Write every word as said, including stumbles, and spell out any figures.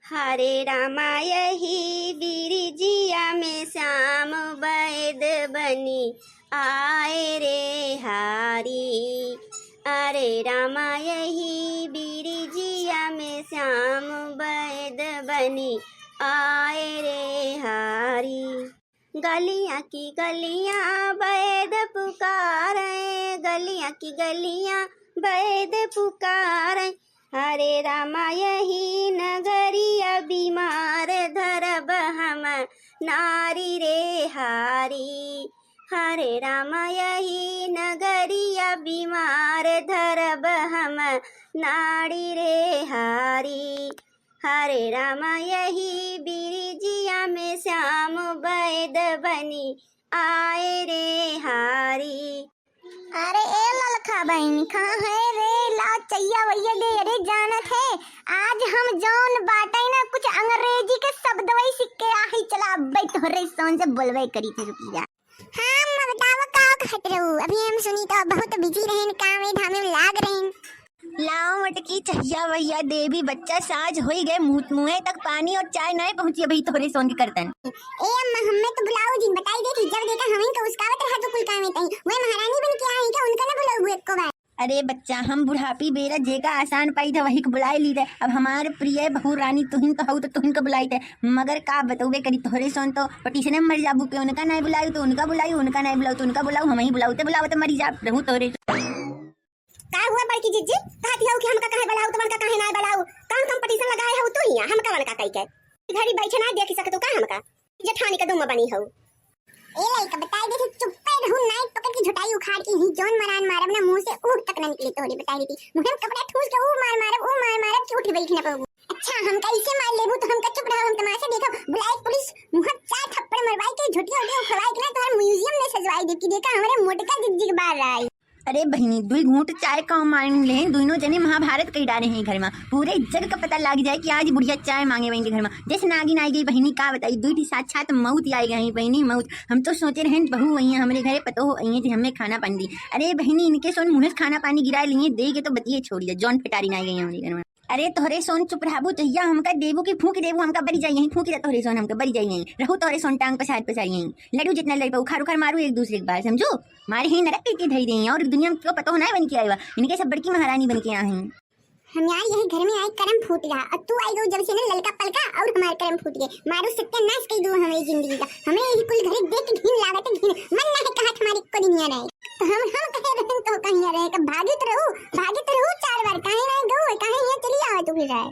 हरे रामा यही बिरिजिया में श्याम बैद बनी आए रे हारी। अरे रामा यही बिरिजिया में श्याम बैद बनी आए रे हारी। गलियां की गलियां बैद पुकारे, गलियां की गलियां बैद पुकारे। हरे रामा यही नगरिया बीमार धरब हम नारी रे हारी। हरे रामा यही नगरिया बीमार धरब हम नारी रे हारी। हरे रामा यही बिरिजिया में श्याम बैद बनी आए रे हारी। अरे ए ललका बहिनी, कहाँ है रे? ला चैया वैया ले, अरे जानत है, आज हम जौन बाटे ना, कुछ अंग्रेजी के शब्द वही सीख के आही। चला, अब तोहरे सोन से बोलबे करी थे, रुकी जा। हाँ, अम्मा, बतावा, का कहत रहू? अभी हम सुनी तो बहुत busy रहेन, कामे धामे में लाग रहेन। लाओ मटकी चहिया भैया देवी, बच्चा साँझ होई गए, मुँह, मुँहे तक पानी और चाय नाय पहुँची अभी तोहरे सोन के करतन। ए अम्मा, हमें तो बुलाओ जिन, बताई दे कि जब देखा हमें तो उसकावत रहा तो कुल कामे तई। वही महारानी बन के आई क्या, उनका ना बुलाऊ एको बार? अरे बच्चा, हम बुढ़ापी बेरा जेका आसान पाई था वही के बुलाए ली थे। अब हमार प्रिय बहू रानी तुहिन तो हऊ तो तुहिन के बुलाई थे, मगर का बतौबे करी, तोहरे सोन तो पटीसने में मर जाबू के, उनका नाय बुलायू तो उनका बुलायू, उनका नाय बुलाऊ तो उनका बुलाऊ, हम ही बुलाऊ ते बुलावत मरी जा रहू तोहरे। का हुआ बड़की जिज्जी? कहती हऊ कि हमका काहे बुलाऊ, तुमन का काहे नाय बुलाऊ? कौन competition लगाए हऊ तू हियां, हमका वन का कई के? घड़ी बैठे ना देखी सकतू का हमका? जेठानी का दुम बनी हऊ। ए लइका, बताई देती, चुप्पे रहू, नाई पकड़ के झोटाई उखाड़ के ही जौन मरान मारब ना, मुँह से ऊह तक ना निकली तोहरी, बताई देती। मुँह में कपड़ा ठूस के ऊ मार मारब, ऊ मार मारब कि उठ बैठ ना पाऊ। अच्छा, हम कैसे मार लेबू तो हमका चुप रहो, हम तमाशा देखब। बुलाई पुलिस, मुँह चार थप्पड़ मरवाई के झोटिया उटिया उखड़वाई के ना तोहर museum में सजवाई देब कि देखा हमरे मोटका जिज्जी के बार आई। अरे बहिनी, दुई घूंट चाय का मान लें, दुइनो जने महाभारत कई डारे हैं घर में। पूरे जग का पता लाग जाए कि आज बुढ़िया चाय मांगे वहीं के घर में। जैसे नागिन आई गई बहिनी, का बताई, दुई ठी साक्षात मौत आई गई बहिनी, मौत। हम तो सोचे रहें बहू वहीं हमरे घरे पतो हो आई हैं जी हमें खाना पानी दी। अरे बहिनी, इनके सोन मुँह से खाना पानी गिरा लिए, दे के तो बतिये छोड़िए, जौन पिटारी ना आई गई हमरे घर में। अरे तोहरे सोन चुप रहबू, जहिया हमका देबू कि फूंक देबू, हमका बरी जाई यहीं, फूंक दे तोहरे सोन, हमका बरी जाई यहीं। रहू तोहरे सोन टांग पसार पसार यहीं। लड्डू जितना लड़ पाऊ, खारू खार मारू एक दूसरे के बार, समझो? मारे ही नरक के, के धई देई, और दुनिया में क्यों पतो ना बन के आएगा, इनके सब बड़की महारानी बन के आ हैं। हम यार यही घर में आए करम फूट रहा, और तू आई गई जब से ना ललका पलका, और हमारे करम फूट गए। मारू सत्यानाश कर दू हमारी जिंदगी का, हमें यही कुल घरे देख के घिन लागत है, घिन। मन ना है कहा हमारी को दुनिया रहे, तो हम, हम कहे रहन तो कहीं रहे, कब भागित रहू, भागित रहू चार बार, काहे ना गऊ, काहे यहाँ चली आवे तू फिर आए।